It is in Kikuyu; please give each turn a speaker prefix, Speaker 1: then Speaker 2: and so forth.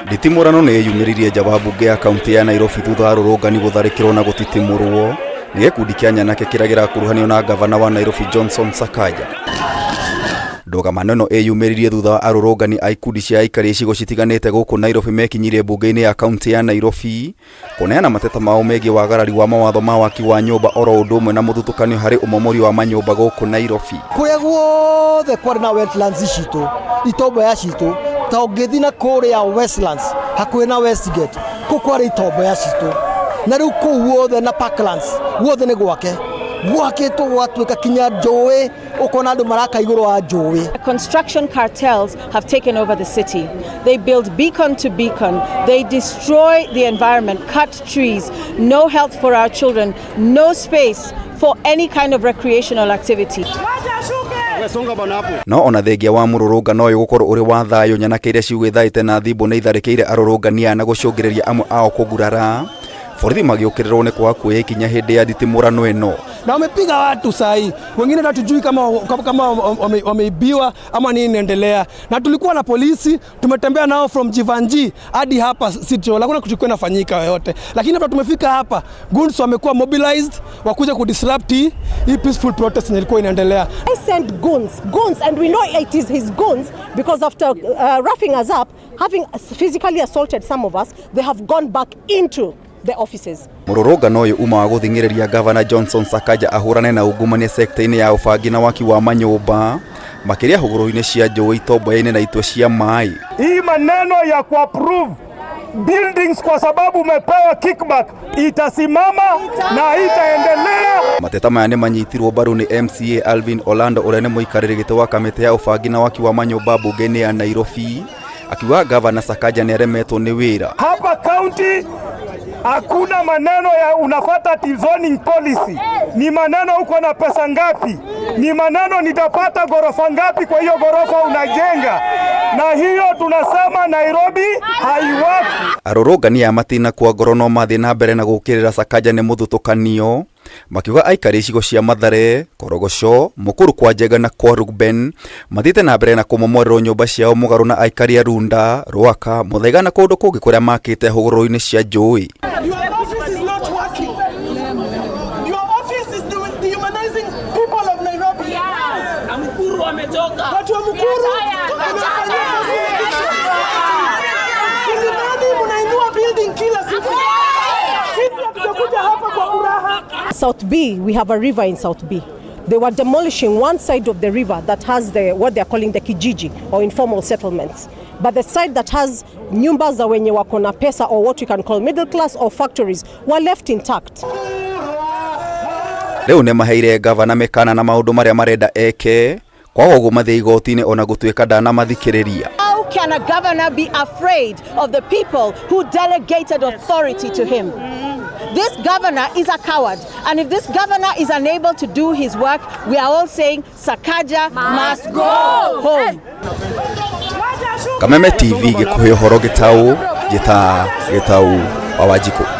Speaker 1: Nditimũrano nĩ ĩyumĩririe nja wa mbunge ya kaunti ya Nairobi thutha wa arũrũngani gũtharĩkĩrwo na gũtitimũrwo nĩ gĩkundi kĩa nyanake kĩrĩa kĩrakuruhanio na ngavana wa Nairobi Johnson Sakaja. Ndũgamano ĩno ĩyumĩririe thutha wa arũrũngani a ikundi cia aikari icigo citiganĩte gũkũ Nairobi mekinyirie mbunge-inĩ ya kaunti ya Nairobi kũneana mateta mao megiĩ wagarari wa mawatho ma waki wa nyũmba oro ũndũ ũmwe na mũthutũkanio harĩ ũmomori wa manyũmba gũkũ Nairobi.
Speaker 2: Kũrĩa guothe kwarĩ na wetlands citũ, itomboya citũ, ta ũngĩthiĩ na kũrĩa Westlands hakuhĩ na Westgate, kũu kwarĩ itomboya citũ, na rĩu kũu guothe na Parklands guothe nĩ gwake, gwakĩtwo gwatuĩka kinya njũĩ, ũkona andũ maraka igũrũ wa njũĩ.
Speaker 3: Construction cartels have taken over the city. They build beacon to beacon. They destroy the environment, cut trees, no health for our children, no space for any kind of recreational activity.
Speaker 1: No ona thengia wa mũrũrũngano ũyũ gũkorwo ũrĩ wa thayũ, nyanake iria ciugĩthaĩte na thimbo nĩ itharĩkĩire arũrũngani aya na gũcũngĩrĩria amwe ao kũgurara. Borithi magĩũkĩrĩrwo nĩ kwaga kuoya ikinya hĩndĩ ya nditimũrano ĩno.
Speaker 4: Na wamepiga watu saa hii, wengine hatujui kama wameibiwa ama nini inaendelea. Na tulikuwa na polisi, tumetembea nao from Jivanji hadi hapa City Hall, hakuna kitu inafanyika yoyote, lakini hapa tumefika hapa, goons wamekuwa mobilized wakuja kudisrupt hii peaceful protest yenye ilikuwa inaendelea.
Speaker 5: I sent goons, goons, and we know it is his goons because after roughing us up, having physically assaulted some of us, they have gone back into the offices.
Speaker 1: Mũrũrũngano ũyũ uma wa gũthing'ĩrĩria Gavana Johnson Sakaja ahũrane na ungumania sekta-inĩ ya ũbangi na waki wa manyũmba makĩria hũgũrũrũ-inĩ cia njũĩ, itomboya-inĩ na itwe cia maĩ.
Speaker 6: Hii maneno ya kuapprove buildings kwa sababu umepewa kickback itasimama na itaendelea.
Speaker 1: Mateta maya nĩ manyitirwo mbaru nĩ MCA Alvin Orlando ũrĩa nĩ mũikarĩri gĩtĩ wa kamĩtĩ ya ũbangi na waki wa manyũmba mbunge-inĩ ya Nairobi, akiuga Gavana Sakaja nĩ aremetwo nĩ wĩra.
Speaker 6: Hapa county hakuna maneno ya unafata ati zoning policy, ni maneno uko na pesa ngapi, ni maneno nitapata gorofa ngapi kwa hiyo gorofa unajenga, na hiyo tunasema Nairobi haiwaki.
Speaker 1: Arũrũngani aya matinakua ngoro no mathiĩ na mbere na gũũkĩrĩra Sakaja nĩ mũthutũkanio, makiuga aikari icigo cia Mathare, Korogocho, Mukuru kwa Njenga na kwa Reuben mathiĩte na mbere na kũmomorerwo nyũmba ciao mũgarũ na aikari a Runda, Rwaka, Muthaiga na kũndũ kũngĩ kũrĩa makĩte hũgũrũrũ-inĩ cia njũĩ.
Speaker 7: Your office is not working. Your office is dehumanizing people of Nairobi.
Speaker 8: Mukuru wamechoka.
Speaker 7: Watu wa Mukuru mnafanyia kazi. Kilimani mnainua building kila siku. Sisi hatujakuja hapa kwa furaha.
Speaker 5: South B, we have a river in South B. They were demolishing one side of the river that has the what they are calling the kijiji or informal settlements. But the side that has nyumba za wenye wako na pesa or what we can call middle class or factories were left intact.
Speaker 1: Rĩu nĩ maheire gavana mĩkana na maũndũ marĩa marenda eke, kwaga ũguo mathiĩ igoti-inĩ ona gũtuĩka ndanamathikĩrĩria.
Speaker 3: How can a governor be afraid of the people who delegated authority to him? This governor is a coward. And if this governor is unable to do his work, we are all saying Sakaja must go home.
Speaker 1: Kameme TV gĩkũhe ũhoro gĩtaũ, njĩta Gĩtaũ wa Wanjikũ.